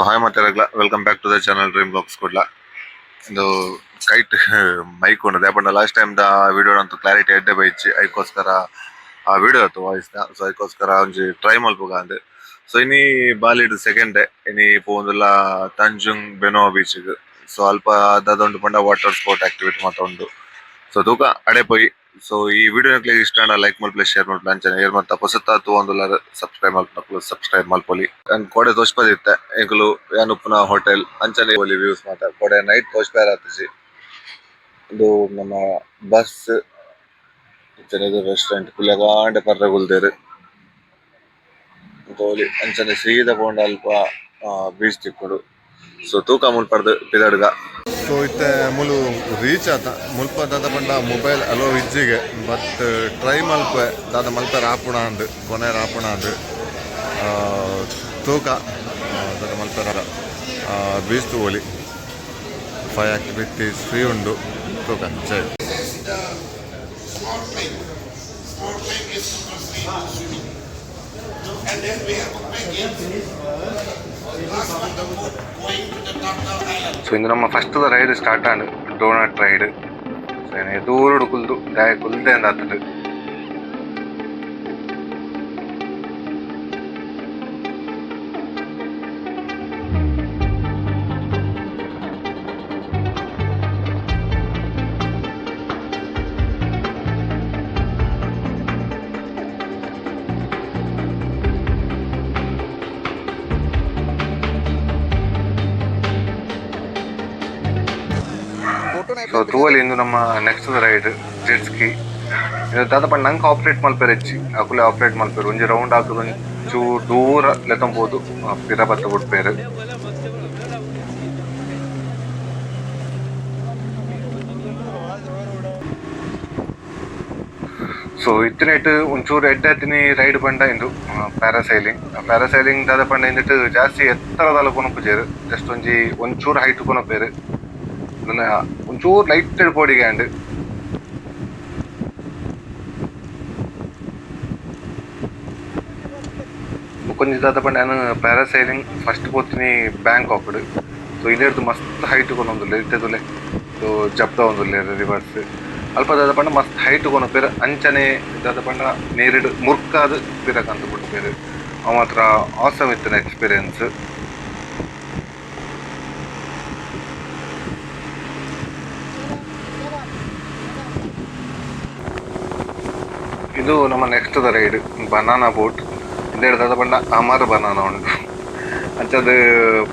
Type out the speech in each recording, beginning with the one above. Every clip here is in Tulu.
ಹಾಯ್ ಮಾತೆರೆಗ್ಲ, welcome back to the channel Dream Blogs Kudla. ಇಂದು ಕೈಟ್ ಮೈಕ್ ಉಂಡು ದಾಯೆ ಲಾಸ್ಟ್ ಟೈಮ್ ದ ವಿಡಿಯೋ ಅಂತೂ ಕ್ಲಾರಿಟಿ ಎಡ್ಡೆ ಬೈಚಿ, ಐಕೋಸ್ಕರ ಆ ವಿಡಿಯೋ ಅತ್ತು ವಾಯ್ಸ್ ದ. ಸೊ ಐಕೋಸ್ಕರ ಒಂಜಿ ಟ್ರೈ ಮಲ್ಪುಗ ಅಂದ್. ಸೊ ಇನಿ ಬಾಲಿಡ್ ಸೆಕೆಂಡ್ ಡೇ. ಇನಿ ಪೋವೊಂದುಲ್ಲ ತಂಜುಂಗ್ ಬೆನೋವಾ ಬೀಚ್ ಗ್. ಸೊ ಅಲ್ಪ ದಾದ ಉಂಡು ಪಂಡ ವಾಟರ್ ಸ್ಪೋರ್ಟ್ ಆಕ್ಟಿವಿಟಿ ಮಾತ ಉಂಡು. ಸೊ ತೂಕ ಅಡೆ ಪೋಯಿ. ಸೊ ಈ ವಿಡಿಯೋ ನಿಕ್ಲೆಗ್ ಇಷ್ಟ ಆಂಡ ಲೈಕ್ ಮಲ್ಪುಲೆ, ಶೇರ್ ಮಲ್ಪುಲೆ. ಅಂಚನೆ ಏರ್ ಮಾತ ಪೊಸತ ತೂವೊಂದುಲ್ಲೆರ್ ಸಬ್ಸ್ಕ್ರೈಬ್ ಮಲ್ಪುನಕುಲು ಸಬ್ಸ್ಕ್ರೈಬ್ ಮಲ್ಪೊಲಿ. ಅಂಡ್ ಕೋಡೆ ತೋಜ್ಪದಿತ್ತೆ ಎಂಕುಲು ಯಾನ್ ಉಪ್ಪುನ ಹೋಟೆಲ್ ಅಂಚನೆ ವ್ಯೂಸ್ ಮಾತ. ಕೋಡೆ ನೈಟ್ ತೋಜ್ಪೆರೆ ಆತಿಜಿ. ಉಂದು ನಮ್ಮ ಬಸ್ ಅಂಚನೆ ರೆಸ್ಟೋರೆಂಟ್ ಪುಲ್ಯಕಾಂಡೆ ಪರ್ರೆ ಕುಲ್ದೆರ್ ತೋಲಿ. ಅಂಚನೆ ಸೀದಾ ಪೋಂಡ ಅಲ್ಪ ಬೀಚ್ ತಿಕ್ಕುಂಡು. ಸೊ ತೂಕ ಮುಲ್ಪರ್ದ್ ಪಿದಡ್ಗ. ಸೊ ಇತ್ತೆ ಮುಲು ರೀಚ್ ಆತ. ಮುಲ್ಪ ದಾದ ಪಂಡ ಮೊಬೈಲ್ ಅಲೋ ಇಜ್ಜಿಗೆ, ಬಟ್ ಟ್ರೈ ಮಲ್ಪೆ ದಾದ ಮಲ್ಪೆರ ಆಪುಣ ಅಂದ್, ಕೊನೆರ ಆಪುಣ ಅಂದ್. ತೂಕ ದಾದ ಮಲ್ಪೆರ. ಬೀಚ್ ತೂವೊಲಿ, ಫೈವ್ ಆಕ್ಟಿವಿಟೀಸ್ ಫ್ರೀ ಉಂಡು. ತೂಕ ಜೈ. This is the snorkeling. Snorkeling is compulsory to swimming. And then we have a package. Last one, the boat going to the Turtle Island. So ಇಂದು ನಮ್ಮ first the ride start and donut ride. So ದೂರಡು ಕುಲ್ದು ದಾಯ ಕುಲ್ದೆ ಅಂದಾತಂಡು. ಸೊ ತೂವಲಿ, ಇಂದು ನಮ್ಮ ನೆಕ್ಸ್ಟ್ ರೈಡ್ ಜೆಟ್ ಸ್ಕಿ. ಇದು ದಾದ ಪಂಡ ನಂಗೆ ಆಪರೇಟ್ ಮಲ್ಪೆರೆ ಇಜ್ಜಿ, ಅಕುಲೆ ಆಪರೇಟ್ ಮಲ್ಪೆರು. ಒಂಜಿ ರೌಂಡ್ ಹಾಕುದು, ಒಂಚೂರು ದೂರ ಲೆತ್ತೊಂಬೋದು, ಪಿರ ಬತ್ತ ಬುಡ್ಪೇರು. ಸೊ ಇತ್ತಿನೈಟ್ ಒಂಚೂರು ಎಡ್ಡೆ ಆತಿನಿ ರೈಡ್ ಪಂಡ ಇಂದು ಪ್ಯಾರಾಸೈಲಿಂಗ್. ಪ್ಯಾರಾಸೈಲಿಂಗ್ ದಾದ ಪಂಡ ಇಂದಿಟ್ಟು ಜಾಸ್ತಿ ಎತ್ತರದಲ್ಲ ಕೊನೊಪುಜೆರ್, ಜಸ್ಟ್ ಒಂಜಿ ಒಂಚೂರು ಹೈಟ್ ಕೊನೊಪೇರು. ಒಂಚೂರು ಲೈಟ್ ಪೋಡಿಗೆ ಅಂಡ್. ಬೊಕೊಂಜಿ ದಾದ ಪಂಡ ಯಾನ್ ಪ್ಯಾರಾಸೈಲಿಂಗ್ ಫಸ್ಟ್ ಪೋತಿನಿ ಬ್ಯಾಂಕಾಕ್. ಸೊ ಇಲ್ಲೆರ್ದ್ ಮಸ್ತ್ ಹೈಟ್ ಕೊನೊಂದುಲ್ಲೆರ್ ಇತ್ತೆ. ಸೊ ಜಪ್ತ ಒಂದುಲ್ಲೆರ್ ರಿವರ್ಸ್. ಅಲ್ಪ ದಾದ ಪಂಡ ಮಸ್ತ್ ಹೈಟ್ ಕೊನೊಪೆರ್. ಅಂಚನೆ ದಾದ ಪಂಡ ನೇರಿಡ್ ಮುರ್ಕಾದ್ ಪಿರಕಂತ ಬುಡ್ಪೆರ್. ಅವು ಮಾತ್ರ ಆಸಮ್ ಇತ್ತಿನ ಎಕ್ಸ್ಪೀರಿಯನ್ಸ್. ಇದು ನಮ್ಮ next the ride banana boat. ಇಂದೆಡ್ ದಾದ ಪಂಡ ಅಮರ್ ಬನಾನಾ ಉಂಡು. ಅಂಚದ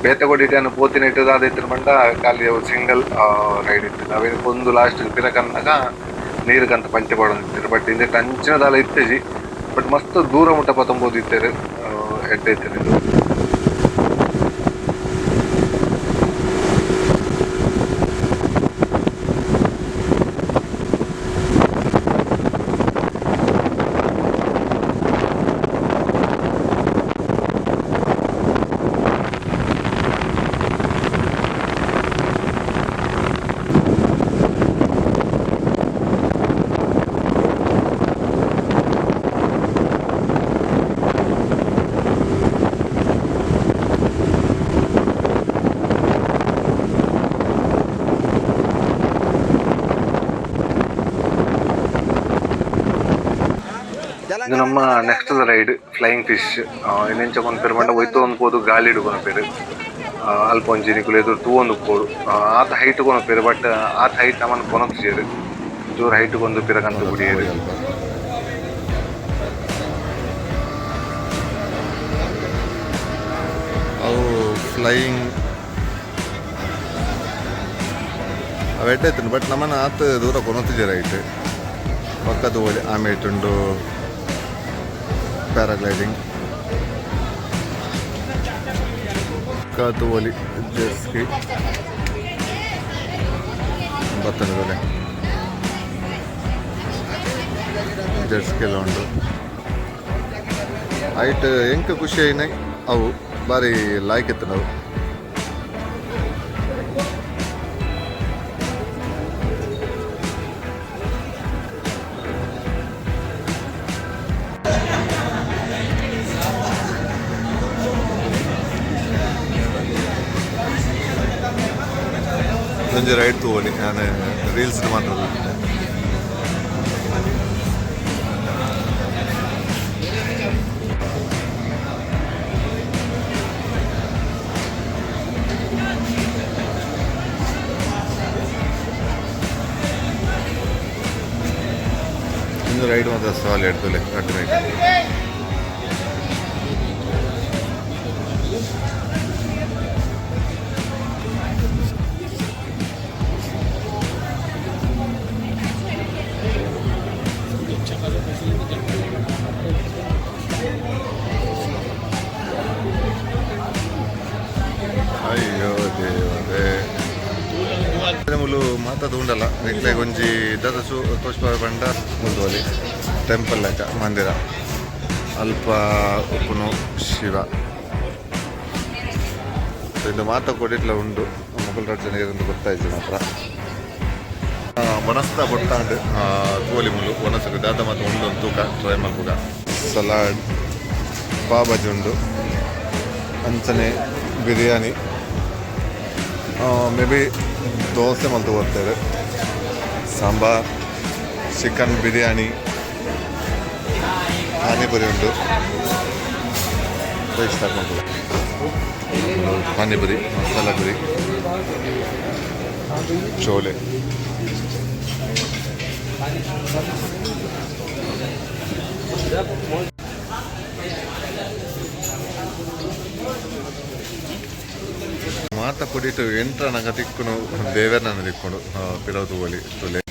ಬೇತೆ ಕೊಡಿಟ್ ಯಾನ್ ಪೋತಿನ ಇಟ್ಟು ದಾದ ಇತ್ತಿನ ಪಂಡ ಖಾಲಿ ಅವು ಸಿಂಗಲ್ ರೈಡ್ ಇತ್ತು. ಅವೆನ್ ಪೊಂದು ಲಾಸ್ಟ್ ಪಿರಕನ್ನಗ ನೀರು ಕಂತ ಪಲ್ಟಿ ಪಾಡೊಂದಿತ್ತೆರ್. ಬಟ್ ಇಂದೆಟ್ ಅಂಚಿನ ದಾಲ ಇತ್ತೆಜಿ, ಬಟ್ ಮಸ್ತ್ ದೂರ ಮುಟ್ಟ ಪತೊಂಬೋದು ಇತ್ತೆರ್. ಎಡ್ಡೆ ಇತ್ತೆರ್ ಇದು. ಇದು ನಮ್ಮ ನೆಕ್ಸ್ಟ್ ರೈಡ್ ಫ್ಲೈಯಿಂಗ್ ಫಿಶ್. ಇಂಚ ಕೊನ್ಪೆರ್ ಪಂಡ ಒಯ್ತೊಂದು ಪೋದು ಗಾಳಿಡ್ ಕೊನೊಪೆರ್. ಅಲ್ಪ ಒಂಜಿ ನಿಕುಲು ಎದುರು ತೂವೊಂದು ಉಪ್ಪೊಡು. ಆತ್ ಹೈಟ್ ಕೊನೊಪೆರ್, ಬಟ್ ಆತ್ ಹೈಟ್ ನಮನ್ ಕೊನೊತುಜೆರ್. ಜೋರು ಹೈಟ್ ಕೊಂದು ಪಿರಕಂತ ಬುಡಿಯೆರ್. ಅಲ್ಪ ಅವು ಫ್ಲೈಯಿಂಗ್ ಅವು ಎಡ್ಡೆ ಇತ್ತು, ಬಟ್ ನಮ್ಮನ್ನ ಆತ್ ದೂರ ಕೊನೊತಿಜೆರ್ ಐಟ್. ಪಕ್ಕದ ತೂವೊಲಿ, ಆಮೇಟ್ ಉಂಡು ಪ್ಯಾರಾಗ್ಲೈಡಿಂಗ್. ತೂವೊಲಿ ಜೆಟ್ ಸ್ಕಿ ಬತ್ತಂಡು. ಜೆಟ್ ಸ್ಕಿ ಎಲ್ಲ ಉಂಡು. ಐಟ್ ಎಂಕ್ ಖುಷಿ ಆಯಿನ ಅವು ಬಾರಿ ಲಾಯ್ಕ್ ಇತ್ತು ನಾವು. ಒಂಜಿ ರೈಡ್ ತೂವೊಲಿ ಯಾನ್ ರೀಲ್ಸ್ ಮಾತ್ರ ತೂತಿದ್ದೆ. ಇಂದು ರೈಡ್ ಮಾತ್ರ ಸಾಲಿ ಎಡ್ತಲೆ ಕಟ್ಟಿನ. ಅಯ್ಯೋ ದೇವರೇ, ಮುಲು ಮಾತ ತೂಂಡಲ್ಲ ನಿಕ್ಲೆಗ್ ಒಂಜಿ ದಾದ ಸು ತೋಜ್ಪಾವ ಪಂಡ ಮುಂದುವಲಿ ಟೆಂಪಲ್ ಲೆಕ್ಕ ಮಂದಿರ ಅಲ್ಪ ಉಪ್ಪುನು ಶಿವ. ಇಂದು ಮಾತ ಕೊಡಿಟ್ಲ ಉಂಡು ಮೊಗಲ್ ರಾಜನ ಏರಂದು ಗೊತ್ತಾಯ್ತು ಮಾತ್ರ. ವನಸ್ತ ಬೊಟ್ಟಾಂಡ್ ತೂವಲಿ ಮುಲು ವನಸకు ದಾದ ಮಾತ ಉಂಡು ಒಂದು ತೂಕ ಟ್ರೈ ಮಲ್ಪುಗ. ಸಲಾಡ್, ಪಾವ್ ಭಾಜಿ ಉಂಡು, ಅಂಚನೆ ಬಿರಿಯಾನಿ, ಮೇ ಬಿ ದೋಸೆ ಮಲ್ತು ಬರ್ತೇವೆ, ಸಾಂಬಾರ್, ಚಿಕನ್ ಬಿರಿಯಾನಿ, ಪಾನಿಪುರಿ ಉಂಟು. ಸ್ಟಾರ್ಟ್ ಮಾಡ್ಬೋದು. ಪಾನಿಪುರಿ, ಮಸಾಲ ಪುರಿ, ಚೋಲೆ. ಮಾತ ಪೊಡಿಟು ಎಂಟ್ರನಗ ತಿಕ್ಕುನು ದೇವರನ್ನ ತಿಕ್ಕೊಂಡು ಪಿರವು ತೂವಲಿ ತುಲೆ.